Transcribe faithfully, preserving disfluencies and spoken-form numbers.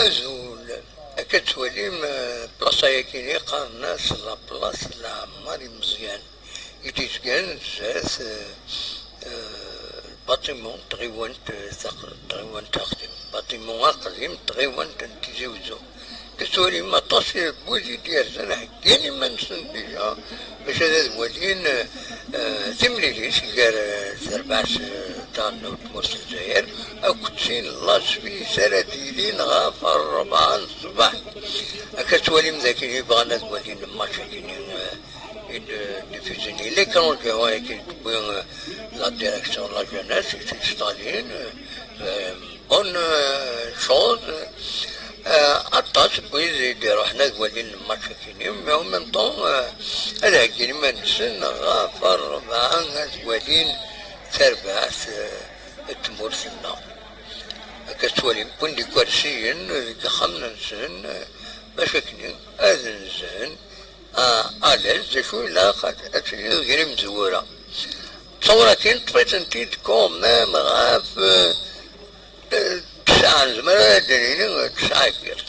Azul. Akka tettwalim, eh, plaṣa-yagi-nni qqaren-as la place n Ɛemmar Imeẓyan. I d-yezgan zdat, eh, eh, lbaṭimu n tɣiwant, eh, taq-, tɣiwant aqdim. Baṭimu aqdim n tɣiwant n Tizi Uzzu. Tettwalim aṭas n wid i d-yerzan heggin iman-nsen déjà bac ad, ad walin, eh, timlilit gar, eh, terbaɛt, eh, taɣelnawt n tmurt n Lezzayer akked tin n la Suisse ara d-yilin ɣef rebɛa n ṣṣbeḥ. Akka tettwalim d akken i bɣan ad walin lmatch-agi-nni, eh, i d-, diffusin. Yella kan ur d-yawi akken tewwi, eh, la direction n la jeunesse i t-yesṭalin, eh, bonne, euh, chose. Euh, aṭas n wid i d-iruḥen ad walin lmatch-agi-nni, mais en même temps, euh, ad heggin iman-nsen ɣef rebɛa ad walin tarbaɛt, euh, n tmurt-nneɣ. Akka tettwalim, wwin-d ikersiyen deg yixxamen-nsen, euh, bac akken ad nzen, ah, à l'aise, d acu ilaq ad, ad tili gar imezwura. Ttawratin ṭṭfit-tent-id quand même ɣef, euh, tesɛa, nezmer ad d-nini tesɛa n yiḍ.